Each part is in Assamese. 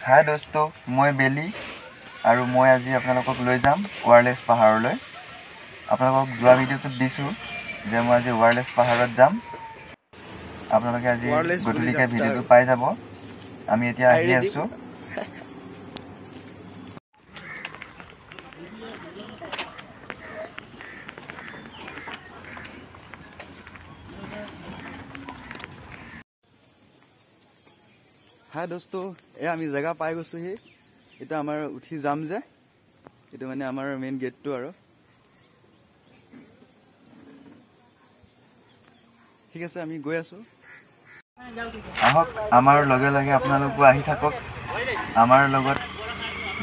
হাই দোস্ত, মই বেলি আৰু মই আজি আপোনালোকক লৈ যাম ৱায়াৰলেছ পাহাৰলৈ। আপোনালোকক যোৱা ভিডিঅ'টোত দিছোঁ যে মই আজি ৱায়াৰলেছ পাহাৰত যাম। আপোনালোকে আজি গধূলিকে ভিডিঅ'টো পাই যাব। আমি এতিয়া আহি আছোঁ। হাই দোস্ত, এই আমি জেগা পাই গৈছোঁহি। এতিয়া আমাৰ উঠি যাম যে, এইটো মানে আমাৰ মেইন গেটটো আৰু। ঠিক আছে, আমি গৈ আছোঁ। আহক, আমাৰ লগে লগে আপোনালোকো আহি থাকক। আমাৰ লগত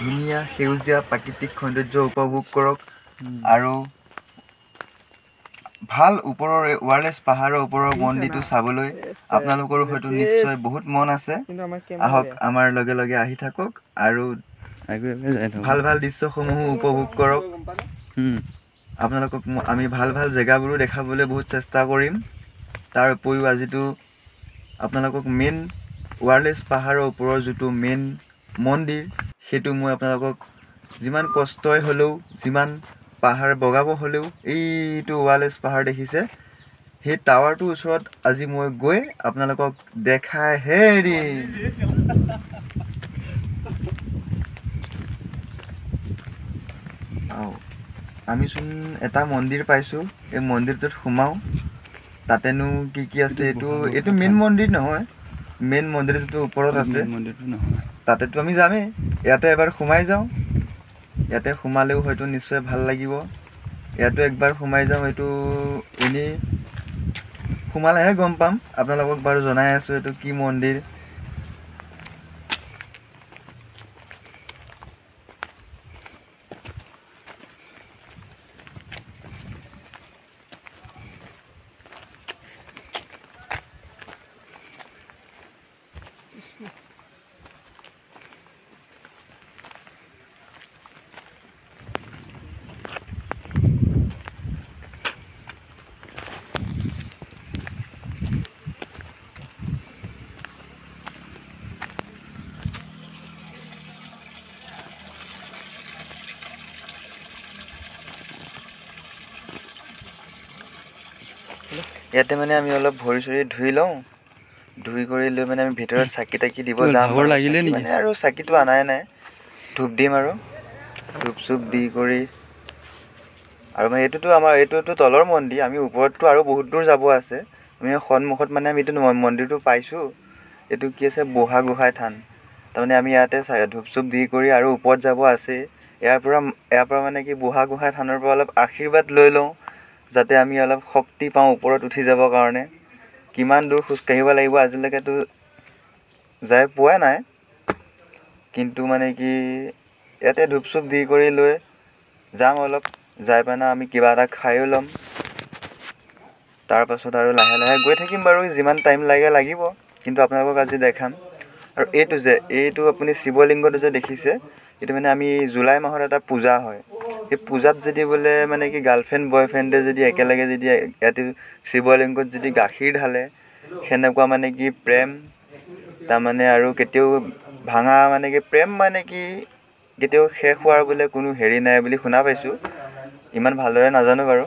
ধুনীয়া সেউজীয়া প্ৰাকৃতিক সৌন্দৰ্য উপভোগ কৰক আৰু ভাল ওপৰৰ ৱায়াৰলেছ পাহাৰৰ ওপৰৰ মন্দিৰটো চাবলৈ আপোনালোকৰো হয়তো নিশ্চয় বহুত মন আছে। আহক, আমাৰ লগে লগে আহি থাকক আৰু ভাল ভাল দৃশ্যসমূহো উপভোগ কৰক। আপোনালোকক আমি ভাল ভাল জেগাবোৰো দেখাবলৈ বহুত চেষ্টা কৰিম। তাৰ উপৰিও আজিতো আপোনালোকক মেইন ৱায়াৰলেছ পাহাৰৰ ওপৰৰ যিটো মেইন মন্দিৰ, সেইটো মই আপোনালোকক যিমান কষ্টই হ'লেও, যিমান পাহাৰ বগাব হ'লেও, এইটো ৱায়াৰলেছ পাহাৰ দেখিছে, সেই টাৱাৰটোৰ ওচৰত আজি মই গৈ আপোনালোকক দেখাইহে দিম। আমিচোন এটা মন্দিৰ পাইছোঁ, এই মন্দিৰটোত সোমাওঁ। তাতেনো কি কি আছে, এইটো মেইন মন্দিৰ নহয়, মেইন মন্দিৰটোতো ওপৰত আছে, তাতেতো আমি যামেই। ইয়াতে এবাৰ সোমাই যাওঁ। ইয়াতে সোমালেও হয়তো নিশ্চয় ভাল লাগিব। ইয়াতো একবাৰ সোমাই যাওঁ। এইটো এনেই সোমালেহে গম পাম। আপোনালোকক বাৰু জনাই আছোঁ এইটো কি মন্দিৰ। ইয়াতে মানে আমি অলপ ভৰি চৰি ধুই লওঁ। ধুই কৰি লৈ মানে আমি ভিতৰত চাকি তাকি দিব যাম মানে, আৰু চাকিটো আনাই নাই, ধূপ দিম আৰু ধূপ চুপ দি কৰি। আৰু মানে এইটোতো আমাৰ এইটোতো তলৰ মন্দিৰ, আমি ওপৰততো আৰু বহুত দূৰ যাব আছে। আমি সন্মুখত মানে আমি এইটো মন্দিৰটো পাইছোঁ। এইটো কি আছে, বুঢ়া গোহাঁই থান। তাৰমানে আমি ইয়াতে ধূপ চুপ দি কৰি আৰু ওপৰত যাব আছে। ইয়াৰ পৰা মানে কি বুঢ়া গোহাঁই থানৰ পৰা অলপ আশীৰ্বাদ লৈ লওঁ, যাতে আমি অলপ শক্তি পাওঁ ওপৰত উঠি যাবৰ কাৰণে। কিমান দূৰ খোজকাঢ়িব লাগিব আজিলৈকেতো যাই পোৱা নাই, কিন্তু মানে কি ইয়াতে ধূপ চুপ দি কৰি লৈ যাম অলপ। যাই পেলাই আমি কিবা এটা খায়ো ল'ম। তাৰপাছত আৰু লাহে লাহে গৈ থাকিম বাৰু, যিমান টাইম লাগে লাগিব, কিন্তু আপোনালোকক আজি দেখাম। আৰু এইটো যে, এইটো আপুনি শিৱলিংগটো যে দেখিছে, এইটো মানে আমি জুলাই মাহত এটা পূজা হয়। সেই পূজাত যদি বোলে মানে কি গাৰ্লফ্ৰেণ্ড বয়ফ্ৰেণ্ডে যদি একেলগে যদি ইয়াতে শিৱলিংগত যদি গাখীৰ ঢালে, সেনেকুৱা মানে কি প্ৰেম তাৰমানে আৰু কেতিয়াও ভাঙা মানে কি প্ৰেম মানে কি কেতিয়াও শেষ হোৱাৰ বোলে কোনো হেৰি নাই বুলি শুনা পাইছোঁ। ইমান ভালদৰে নাজানো বাৰু।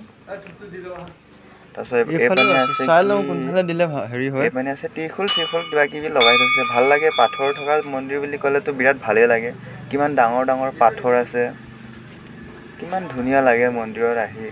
তাৰপিছত এইপিনে আছে, এইপিনে আছে ত্ৰিশূল চিশূল কিবা কিবি লগাই থৈছে। ভাল লাগে, পাথৰ থকা মন্দিৰ বুলি ক'লেতো বিৰাট ভালেই লাগে। কিমান ডাঙৰ ডাঙৰ পাথৰ আছে, কিমান ধুনীয়া লাগে মন্দিৰত আহি।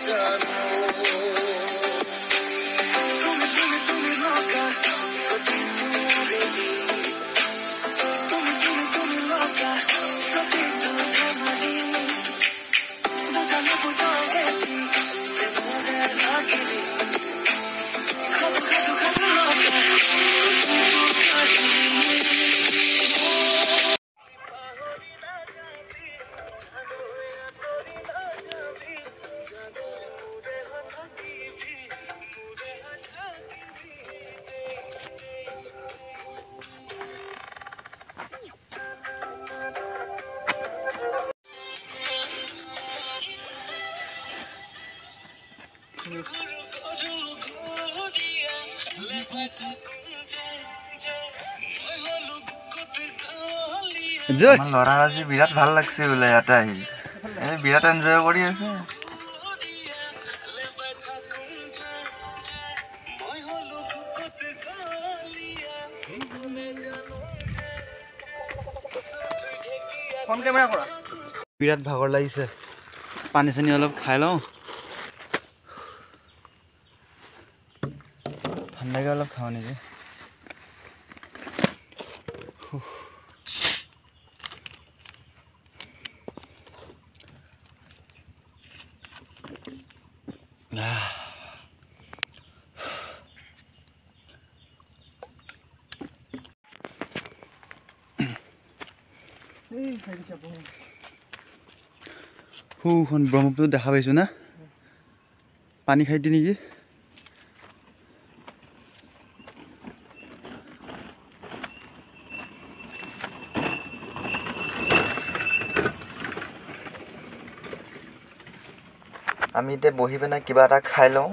জানো। আমাৰ ল'ৰাৰ আজি বিৰাট ভাল লাগছে বোলে ইয়াতে আহি, এই বিৰাট এনজয় কৰি আছে। বিৰাট ভাগৰ লাগিছে, পানী চানী অলপ খাই লওঁ, ঠাণ্ডাকে অলপ খাওঁ নেকি। সুখন ব্ৰহ্মপুত্ৰ দেখা পাইছোঁ না, পানী খাই দি নেকি। আমি এতিয়া বহি পেলাই কিবা এটা খাই লওঁ,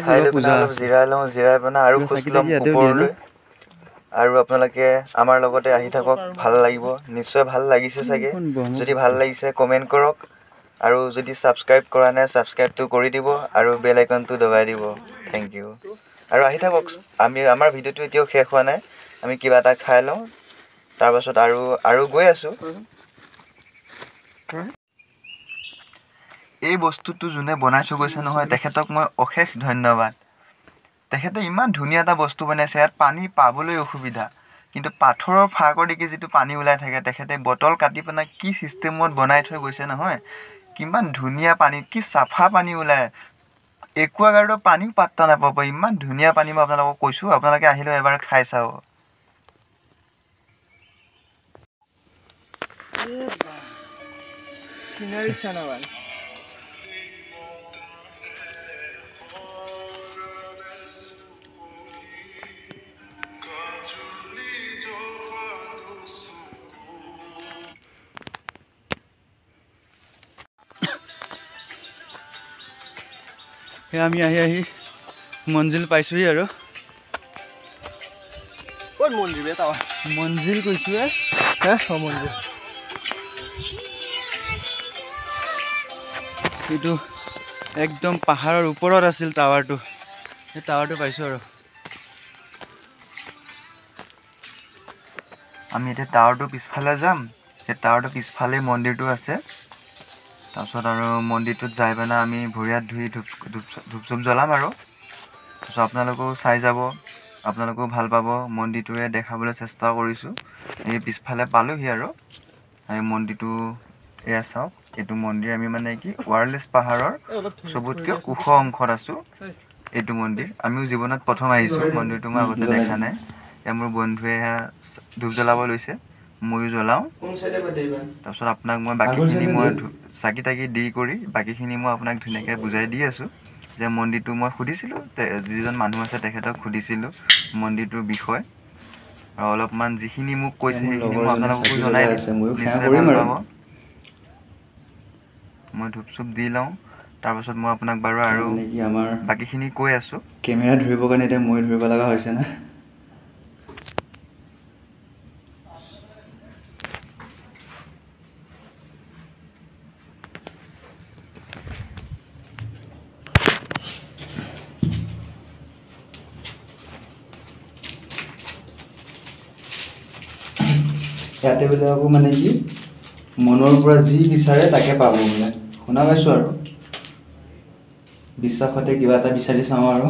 খাই লৈ পেলাই অলপ জিৰাই লওঁ, জিৰাই পেলাই আৰু খোজ ল'ম ওপৰলৈ। আৰু আপোনালোকে আমাৰ লগতে আহি থাকক, ভাল লাগিব নিশ্চয়। ভাল লাগিছে চাগে, যদি ভাল লাগিছে কমেণ্ট কৰক, আৰু যদি ছাবস্ক্ৰাইব কৰা নাই ছাবস্ক্ৰাইবটো কৰি দিব আৰু বেল আইকনটো দবাই দিব। Thank U. আৰু আহি থাকক, আমি আমাৰ ভিডিঅ'টো এতিয়াও শেষ হোৱা নাই, আমি কিবা এটা খাই লওঁ, তাৰপাছত আৰু আৰু গৈ আছোঁ। এই বস্তুটো যোনে বনাই থৈ গৈছে নহয়, তেখেতক মই অশেষ ধন্যবাদ। তেখেতে ইমান ধুনীয়া এটা বস্তু বনাইছে, ইয়াত পানী পাবলৈ অসুবিধা, কিন্তু পাথৰৰ ফাঁকৰ দেখি যিটো পানী ওলাই থাকে, তেখেতে বটল কাটি পেলাই কি চিষ্টেমত বনাই থৈ গৈছে নহয়, কিমান ধুনীয়া পানী, কি চাফা পানী ওলায়। একুৱাগাৰ্ডৰ পানীও পাত্তা নাপাব, ইমান ধুনীয়া পানী মই আপোনালোকক কৈছোঁ, আপোনালোকে আহিলেও এবাৰ খাই চাব। আমি আহি আহি মঞ্জিল পাইছোঁহি আৰু। ক'ত মন্দিৰ? মঞ্জিল কৈছোঁৱে। মন্দিৰ এইটো একদম পাহাৰৰ ওপৰত আছিল টাৱাৰটো, সেই টাৱাৰটো পাইছোঁ আৰু। আমি এতিয়া টাৱাৰটোৰ পিছফালে যাম, সেই টাৱাৰটোৰ পিছফালে মন্দিৰটো আছে। তাৰপিছত আৰু মন্দিৰটোত যাই পেলাই আমি ভৰি হাত ধুই ধূপ ধূপ ধূপ চুপ জ্বলাম আৰু। তাৰপিছত আপোনালোকেও চাই যাব, আপোনালোকেও ভাল পাব। মন্দিৰটোৱে দেখাবলৈ চেষ্টা কৰিছোঁ। এই পিছফালে পালোহি আৰু এই মন্দিৰটো, এয়া চাওক, এইটো মন্দিৰ। আমি মানে কি ৱায়াৰলেছ পাহাৰৰ চবতকৈ ওখ অংশত আছোঁ। এইটো মন্দিৰ আমিও জীৱনত প্ৰথম আহিছোঁ, মন্দিৰটো মই আগতে দেখা নাই। এতিয়া মোৰ বন্ধুৱে সেয়া ধূপ জ্বলাব লৈছে, ময়ো জ্বলাওঁ। তাৰপিছত আপোনাক মই বাকীখিনি মই চাকি তাকি দি কৰি বাকীখিনি মই আপোনাক ধুনীয়াকৈ বুজাই দি আছোঁ যে মন্দিৰটো মই সুধিছিলোঁ, যিজন মানুহ আছে তেখেতক সুধিছিলোঁ মন্দিৰটোৰ বিষয়ে, আৰু অলপমান যিখিনি মোক কৈছে সেইখিনি মই আপোনালোককো জনাই দিম, নিশ্চয় ভাল পাব। মই ধূপ চুপ দি লওঁ, তাৰপাছত মই আপোনাক বাৰু আৰু বাকীখিনি কৈ আছোঁ। কেমেৰা ধৰিবৰ কাৰণে এতিয়া মই ধৰিব লগা হৈছে না। ইয়াতে বোলে আকৌ মানে কি মনৰ পৰা যি বিচাৰে তাকে পাব বোলে, শুনা পাইছোঁ আৰু। বিশ্বাসতে কিবা এটা বিচাৰি চাওঁ আৰু।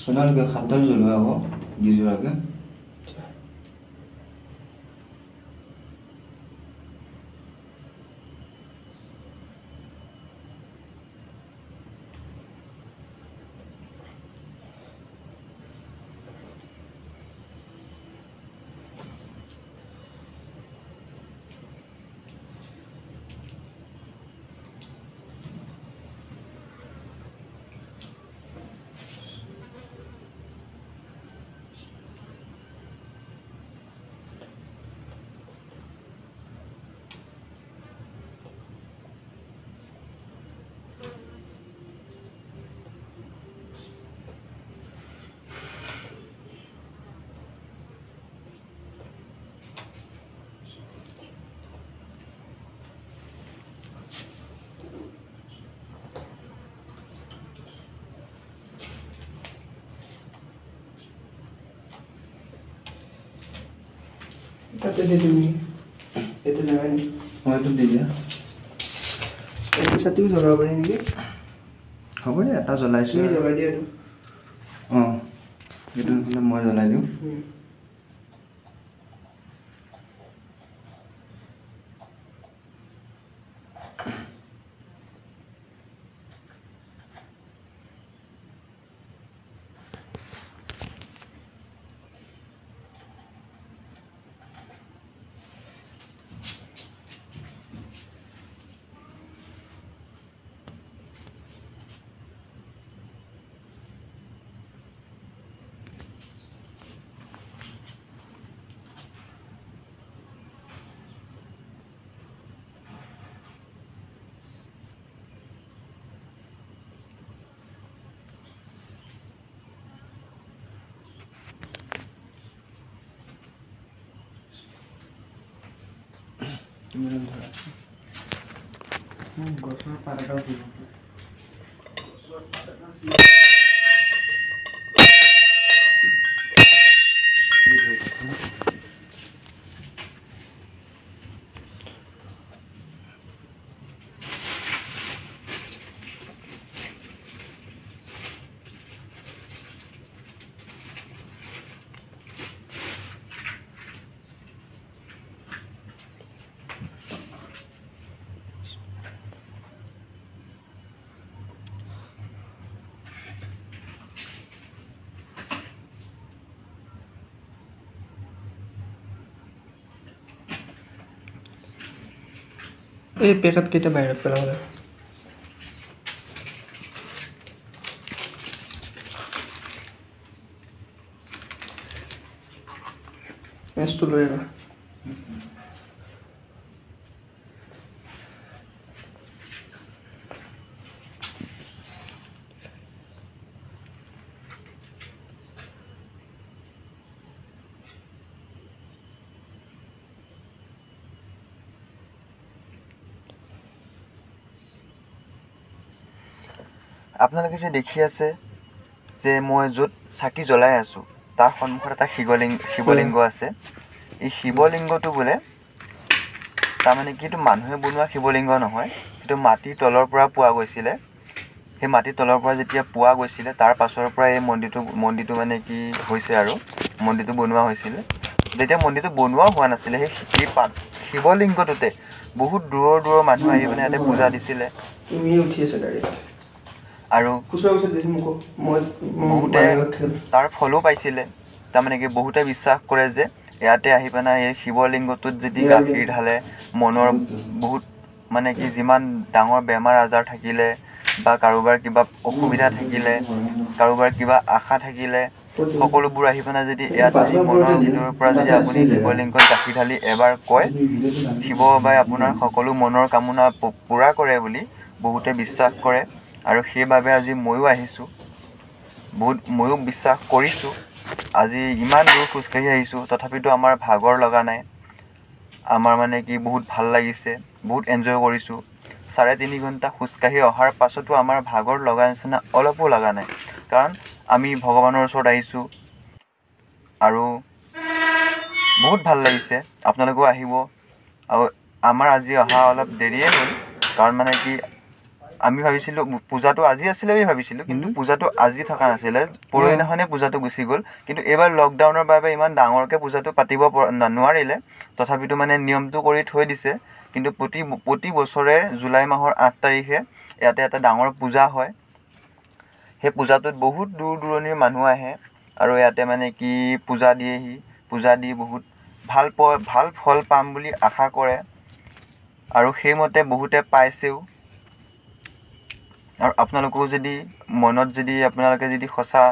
সোণালকে সাতডাল জ্বলোৱা আকৌ বিজোৰাকে। তাতে দি দিম এইটো লগাই নি। অঁ, এইটো দি দিয়া। এইটো ছাতিও জ্বলাব পাৰি নেকি? হ'ব দে, এটা জ্বলাইছোঁ। তুমি জ্বলাই দিয়া এইটো। অঁ, এইটো নহ'লে মই জ্বলাই দিওঁ। গছৰ পাত এটাও দিব। এই পেকেট কেইটা বাহিৰত পেলাব লাগে। মেচটো লৈ আহিবা। আপোনালোকে যে দেখি আছে যে মই য'ত চাকি জ্বলাই আছোঁ, তাৰ সন্মুখত এটা শিৱলিংগ আছে। এই শিৱলিংগটো বোলে তাৰমানে কি, এইটো মানুহে বনোৱা শিৱলিংগ নহয়, সেইটো মাটিৰ তলৰ পৰা পোৱা গৈছিলে। সেই মাটিৰ তলৰ পৰা যেতিয়া পোৱা গৈছিলে, তাৰ পাছৰ পৰা এই মন্দিৰটো মানে কি হৈছে আৰু মন্দিৰটো বনোৱা হৈছিলে। যেতিয়া মন্দিৰটো বনোৱা হোৱা নাছিলে, সেই শিৱলিংগটোতে বহুত দূৰৰ দূৰৰ মানুহ আহি মানে ইয়াতে পূজা দিছিলে। আৰু বহুতে তাৰ ফলো পাইছিলে। তাৰমানে কি, বহুতে বিশ্বাস কৰে যে ইয়াতে আহি পেলাই এই শিৱলিংগটোত যদি গাখীৰ ঢালে, মনৰ বহুত মানে কি যিমান ডাঙৰ বেমাৰ আজাৰ থাকিলে বা কাৰোবাৰ কিবা অসুবিধা থাকিলে, কাৰোবাৰ কিবা আশা থাকিলে, সকলোবোৰ আহি পেলাই যদি ইয়াত যদি মনৰ ভিতৰৰ পৰা যদি আপুনি শিৱলিংগত গাখীৰ ঢালি এবাৰ কয়, শিৱ বাবাই আপোনাৰ সকলো মনৰ কামনা পূৰা কৰে বুলি বহুতে বিশ্বাস কৰে। আৰু সেইবাবে আজি ময়ো আহিছোঁ, বহুত ময়ো বিশ্বাস কৰিছোঁ। আজি ইমান দূৰ খোজকাঢ়ি আহিছোঁ, তথাপিতো আমাৰ ভাগৰ লগা নাই। আমাৰ মানে কি বহুত ভাল লাগিছে, বহুত এনজয় কৰিছোঁ। 3.5 ঘণ্টা খোজকাঢ়ি অহাৰ পাছতো আমাৰ ভাগৰ লগা নিচিনা অলপো লগা নাই, কাৰণ আমি ভগৱানৰ ওচৰত আহিছোঁ আৰু বহুত ভাল লাগিছে। আপোনালোকেও আহিব। আৰু আমাৰ আজি অহা অলপ দেৰিয়ে হ'ল, কাৰণ মানে কি আমি ভাবিছিলোঁ পূজাটো আজি আছিলে বুলি ভাবিছিলোঁ, কিন্তু পূজাটো আজি থকা নাছিলে, পৰহিদিনাখনেই পূজাটো গুচি গ'ল। কিন্তু এইবাৰ লকডাউনৰ বাবে ইমান ডাঙৰকৈ পূজাটো পাতিব নোৱাৰিলে, তথাপিতো মানে নিয়মটো কৰি থৈ দিছে। কিন্তু প্ৰতি বছৰে জুলাই মাহৰ 8 তাৰিখে ইয়াতে এটা ডাঙৰ পূজা হয়। সেই পূজাটোত বহুত দূৰ দূৰণিৰ মানুহ আহে আৰু ইয়াতে মানে কি পূজা দিয়েহি। পূজা দি বহুত ভাল ফল পাম বুলি আশা কৰে আৰু সেইমতে বহুতে পাইছেও। আৰু আপোনালোকেও যদি মনত যদি আপোনালোকে যদি সঁচা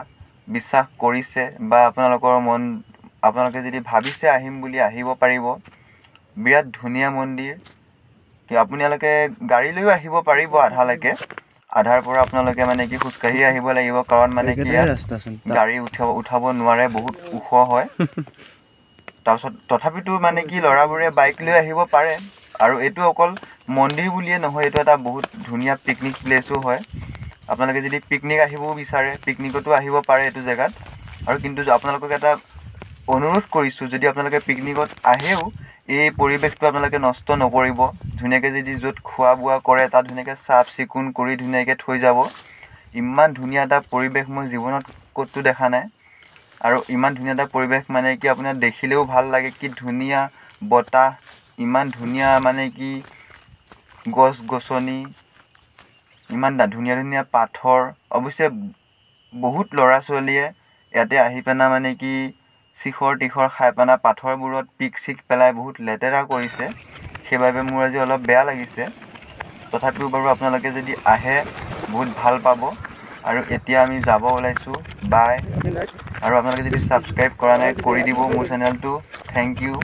বিশ্বাস কৰিছে বা আপোনালোকৰ মন আপোনালোকে যদি ভাবিছে আহিম বুলি, আহিব পাৰিব। বিৰাট ধুনীয়া মন্দিৰ। আপোনালোকে গাড়ী লৈও আহিব পাৰিব আধালৈকে, আধাৰ পৰা আপোনালোকে মানে কি খোজকাঢ়ি আহিব লাগিব, কাৰণ মানে কি ইয়াত গাড়ী উঠাব নোৱাৰে, বহুত ওখ হয়। তাৰপিছত তথাপিতো মানে কি ল'ৰাবোৰে বাইক লৈ আহিব পাৰে। আৰু এইটো অকল মন্দিৰ বুলিয়ে নহয়, এইটো এটা বহুত ধুনীয়া পিকনিক প্লেচো হয়। আপোনালোকে যদি পিকনিক আহিবও বিচাৰে, পিকনিকতো আহিব পাৰে এইটো জেগাত। আৰু কিন্তু আপোনালোকক এটা অনুৰোধ কৰিছোঁ, যদি আপোনালোকে পিকনিকত আহেও এই পৰিৱেশটো আপোনালোকে নষ্ট নকৰিব। ধুনীয়াকৈ যদি য'ত খোৱা বোৱা কৰে তাত ধুনীয়াকৈ চাফ চিকুণ কৰি ধুনীয়াকৈ থৈ যাব। ইমান ধুনীয়া এটা পৰিৱেশ মই জীৱনত ক'তো দেখা নাই। আৰু ইমান ধুনীয়া এটা পৰিৱেশ মানে কি আপোনাৰ দেখিলেও ভাল লাগে, কি ধুনীয়া বতাহ, ইমান ধুনীয়া মানে কি গছ গছনি, ইমান ধুনীয়া ধুনীয়া পাথৰ। অৱশ্যে বহুত ল'ৰা ছোৱালীয়ে ইয়াতে আহি পেলাই মানে কি চিখৰ টিখৰ খাই পেলাই পাথৰবোৰত পিক চিক পেলাই বহুত লেতেৰা কৰিছে। সেইবাবে মোৰ আজি অলপ বেয়া লাগিছে। তথাপিও বাৰু আপোনালোকে যদি আহে বহুত ভাল পাব। আৰু এতিয়া আমি যাব ওলাইছোঁ, বাই। আৰু আপোনালোকে যদি ছাবস্ক্ৰাইব কৰা নাই কৰি দিব মোৰ চেনেলটো। Thank U.